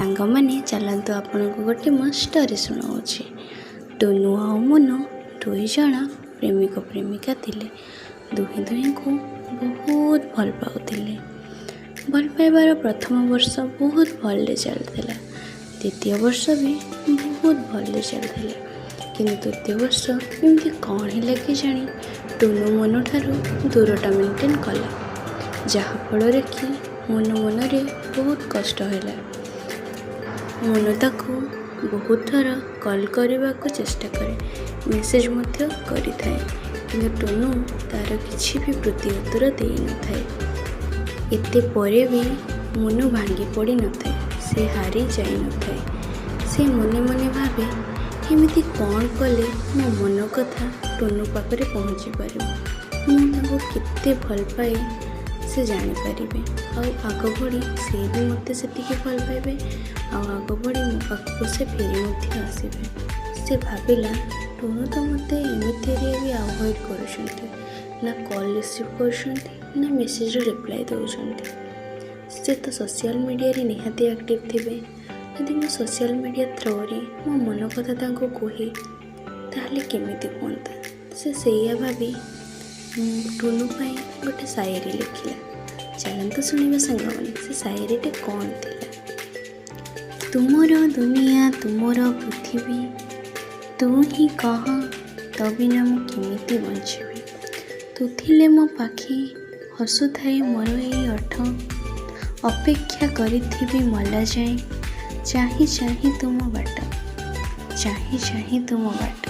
ସାଙ୍ଗମାନେ, ଚାଲନ୍ତୁ ଆପଣଙ୍କୁ ଗୋଟେ ମୁଁ ଷ୍ଟୋରି ଶୁଣାଉଛି। ଟୁନୁ ଆଉ ମୁନୁ ଦୁଇ ଜଣ ପ୍ରେମିକ ପ୍ରେମିକା ଥିଲେ। ଦୁହେଁ ଦୁହିଁଙ୍କୁ ବହୁତ ଭଲ ପାଉଥିଲେ। ଭଲ ପାଇବାର ପ୍ରଥମ ବର୍ଷ ବହୁତ ଭଲରେ ଚାଲିଥିଲା। ଦ୍ୱିତୀୟ ବର୍ଷ ବି ବହୁତ ଭଲରେ ଚାଲିଥିଲା। କିନ୍ତୁ ତୃତୀୟ ବର୍ଷ ଏମିତି କ'ଣ ହେଲା କେଜାଣି, ଟୁନୁ ମୁନୁ ଠାରୁ ଦୂରତା ମେଣ୍ଟେନ୍ କଲା, ଯାହାଫଳରେ କି ମୁନୁ ମନରେ ବହୁତ କଷ୍ଟ ହେଲା। ମୁନୁ ତାକୁ ବହୁତ ଥର କଲ୍ କରିବାକୁ ଚେଷ୍ଟା କରେ, ମେସେଜ୍ ମଧ୍ୟ କରିଥାଏ, କିନ୍ତୁ ଟୁନୁ ତା'ର କିଛି ବି ପ୍ରତି ଉତ୍ତର ଦେଇନଥାଏ। ଏତେ ପରେ ବି ମୁନୁ ଭାଙ୍ଗି ପଡ଼ିନଥାଏ, ସେ ହାରି ଯାଇନଥାଏ। ସେ ମନେ ମନେ ଭାବେ, ଏମିତି କ'ଣ କଲେ ମୋ ମନ କଥା ଟୁନୁ ପାଖରେ ପହଞ୍ଚି ପାରିବ? ମୁଁ ତାକୁ କେତେ ଭଲ ପାଏ ସେ ଜାଣିପାରିବେ, ଆଉ ଆଗ ଭଳି ସେ ବି ମୋତେ ସେତିକି ଭଲ ପାଇବେ, ଆଉ ଆଗ ଭଳି ମୋ ପାଖକୁ ସେ ଫେରି ମଧ୍ୟ ଆସିବେ। ସେ ଭାବିଲା, ଟୁନୁ ତ ମୋତେ ଏମିତିରେ ବି ଆଭଏଡ଼ କରୁଛନ୍ତି, ନା କଲ୍ ରିସିଭ୍ କରୁଛନ୍ତି, ନା ମେସେଜର ରିପ୍ଲାଏ ଦେଉଛନ୍ତି। ସେ ତ ସୋସିଆଲ ମିଡ଼ିଆରେ ନିହାତି ଆକ୍ଟିଭ୍ ଥିବେ। ଯଦି ମୁଁ ସୋସିଆଲ ମିଡ଼ିଆ ଥ୍ରୋରେ ମୋ ମନ କଥା ତାଙ୍କୁ କୁହେ, ତାହେଲେ କେମିତି ହୁଅନ୍ତା? ସେ ସେଇଆ ଭାବି ଟୁନୁ ପାଇଁ ଗୋଟେ ସାୟରୀ ଲେଖିଲା। ଚାଲନ୍ତୁ ଶୁଣିବା ସାଙ୍ଗମାନେ, ସେ ସାୟରୀଟି କ'ଣ ଥିଲା। ତୁମର ଦୁନିଆ, ତୁମର ପୃଥିବୀ, ତୁ ହିଁ କହ ତୋ ବିନା ମୁଁ କେମିତି ବଞ୍ଚିବି? ତୁ ଥିଲେ ମୋ ପାଖେ ହସୁଥାଏ ମୋର ଏଇ ଓଠ। ଅପେକ୍ଷା କରିଥିବି ମଲା ଯାଏଁ, ଚାହିଁ ଚାହିଁ ତୁମ ବାଟ, ଚାହିଁ ଚାହିଁ ତୁମ ବାଟ।